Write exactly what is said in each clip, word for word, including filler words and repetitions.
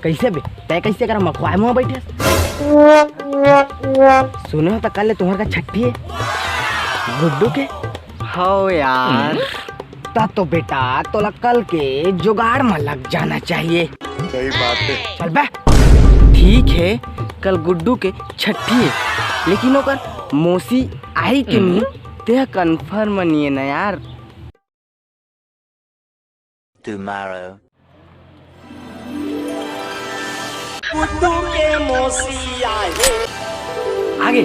कैसे बे? तय कैसे कर मखवाए मुँह बैठे? सुने हो तो कल ले तुम्हार का छट्ठी है गुड्डू के। हो यार। ता तो बेटा तोला कल के जुगाड़ में लग जाना चाहिए। सही बात है। चल बे। ठीक है, कल गुड्डू के छट्ठी है, लेकिन ओकर मौसी आई के नहीं, तेह कंफर्म नहीं है ना यार। Tomorrow। गुड्डू के मौसी आए। आगे।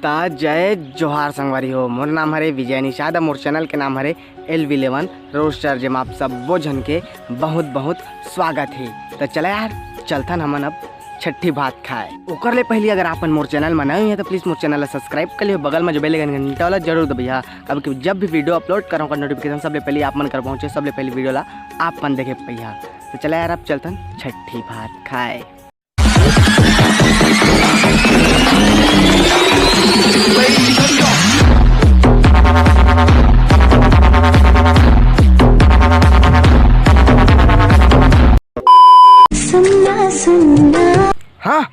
ता जय जोहार संगवारी हो, मोर नाम हरे विजय निषाद, मोर चैनल के नाम हरे एल वी इलेवन रोस्टर, जेमा आप सब्बो झन के बहुत बहुत स्वागत हे। तो चला यार, चलथन हमन अब छट्ठी भात खाए। ओकर ले पहली अगर आपन मोर चैनल में नए हो तो प्लीज मोर चैनल ला सब्सक्राइब कर लियो, बगल में जो बेल आइकन घंटा वाला जरूर दबिहा, काबर कि जब भी वीडियो अपलोड करूँ ओकर नोटिफिकेशन सबले पहली आप मन कर पहुँचे, सबले पहली वीडियो ला आप मन देखे पहिया। तो चला यार, अब चलथन छट्ठी भात खाए। सुनना सुनना। हाँ,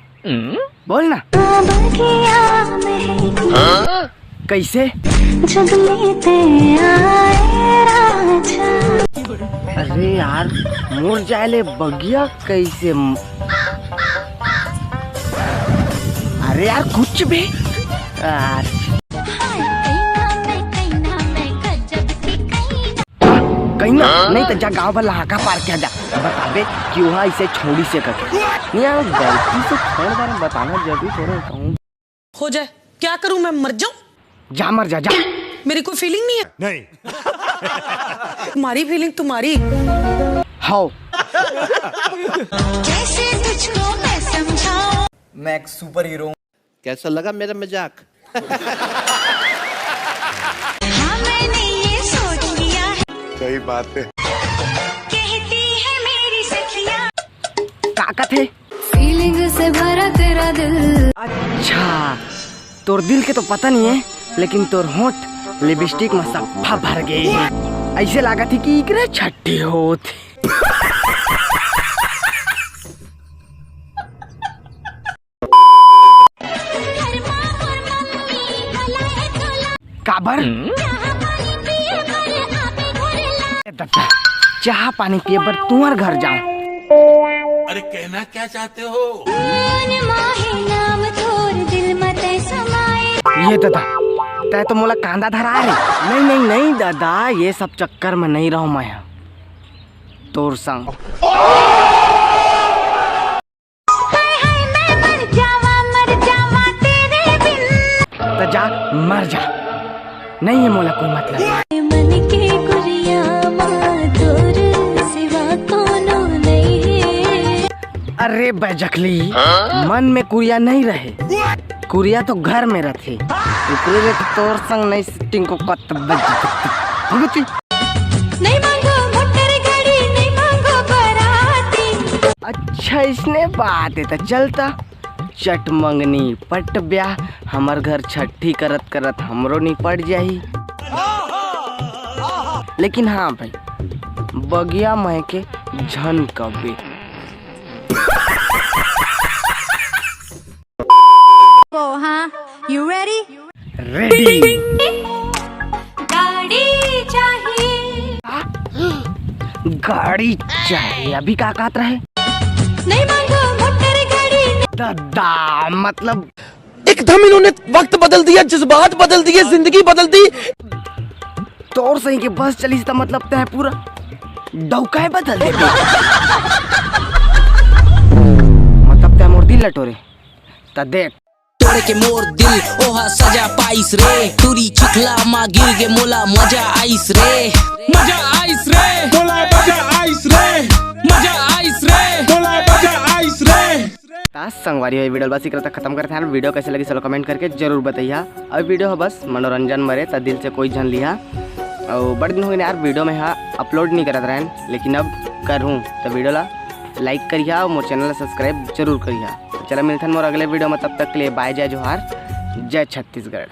बोल ना। बगिया महकी। कैसे? जब लेते आए राजा। अरे यार, मोर जाए ले बगिया कैसे म-, अरे यार, कुछ भी। यार। हाँ, कहीं ना, नहीं तो जा गाँव वाला हाका पार के आ जा। बताबे कि वहाँ इसे छोड़ी से करके। नहीं यार, गलती से छोड़ बार बताना जरूरी थोड़ा कहूँ। हो जाए, क्या करूँ मैं, मर जाऊँ? जा मर जा, जा। मेरी कोई फीलिंग नहीं है। नहीं। तुम्हारी फीलिंग तुम्हारी। हाओ। कैसे तुझको मैं समझाऊं? मैं एक सुपर हीरो हूँ। कैसा लगा मेरा मजाक? हाँ, मैंने ये सोच लिया है। सही बात है। कहती है मेरी सखियाँ। ताकत है। फीलिंग से भरा तेरा दिल। अच्छा, तोर दिल के तो पता नहीं है, लेकिन तोर होंठ लिपस्टिक में सफा भर गए हैं। ऐसे लागत है कि इकरे छट्ठी होत। काबर? ए ददा, चाह पानी पिए बर तुंहर घर जाऊं? अरे, कहना क्या चाहते हो? ये ददा, तै तो मोला कांदा धरा रे। नहीं, नहीं, नहीं ददा, ये सब चक्कर में नहीं रहूं मैं ह तोर संग। हाय हाय, मैं मर जावा, मर जावा तेरे बिन। त जा, मर जा, नहीं है मोला कोई मतलब। मन के कुरिया मा तोर सिवा कोनो नहीं है। अरे बैजखली, मन में कुरिया नहीं रहे, कुरिया तो घर में रहथे। ऊपरे ले तो तोर संग नहीं सिटिंग को कत बज। भगती। नहीं मांगो मोटर गाड़ी, नहीं मांगो बराती। अच्छा, इसने बात है, तो चलता चट मंगनी पट ब्याह, हमर घर छट्ठी करत करत हमरो निपट जाही। लेकिन हाँ भाई, बगिया महके झन कबे। ओ हाँ, you ready? रेडी। गाड़ी चाहिए। गाड़ी चाहिए? अभी का कहत रहे? नहीं मांगो मोटर गाड़ी। दादा, मतलब एकदम इन्होंने वक्त बदल दिया, जज्बात बदल दिए, जिंदगी बदल दी। तोर सही के बस चलिस त मतलब तैं पूरा डौकाए बदल देबे। मतलब तैं मोर दिल ल टोरे। त देख। तोड़ के मोर दिल ओहा सजा पाइस रे, टूरी चिखला मा गिर के मोला मजा आइस रे। मजा आइस रे, मोला मजा आइस रे। मजा आइस रे, मोला मजा आइस रे। त संगवारी हो, ये वीडियो ल बस इकरे तक खत्म करते हैं। वीडियो कैसे लगी चलो कमेंट करके जरूर बताइया। अब वीडियो ह बस मनोरंजन मरे त दिल से कोई झन लिहा। और बड़े दिन हो गए यार वीडियो में हा अपलोड नहीं करत रहन, लेकिन अब करहूँ त वीडियो ला like करिहा और मोर channel ला subscribe जरूर करिहा। चला मिलथन मोर अगले video में, तब तक के लिए bye, जय जोहार, जय छत्तीसगढ़।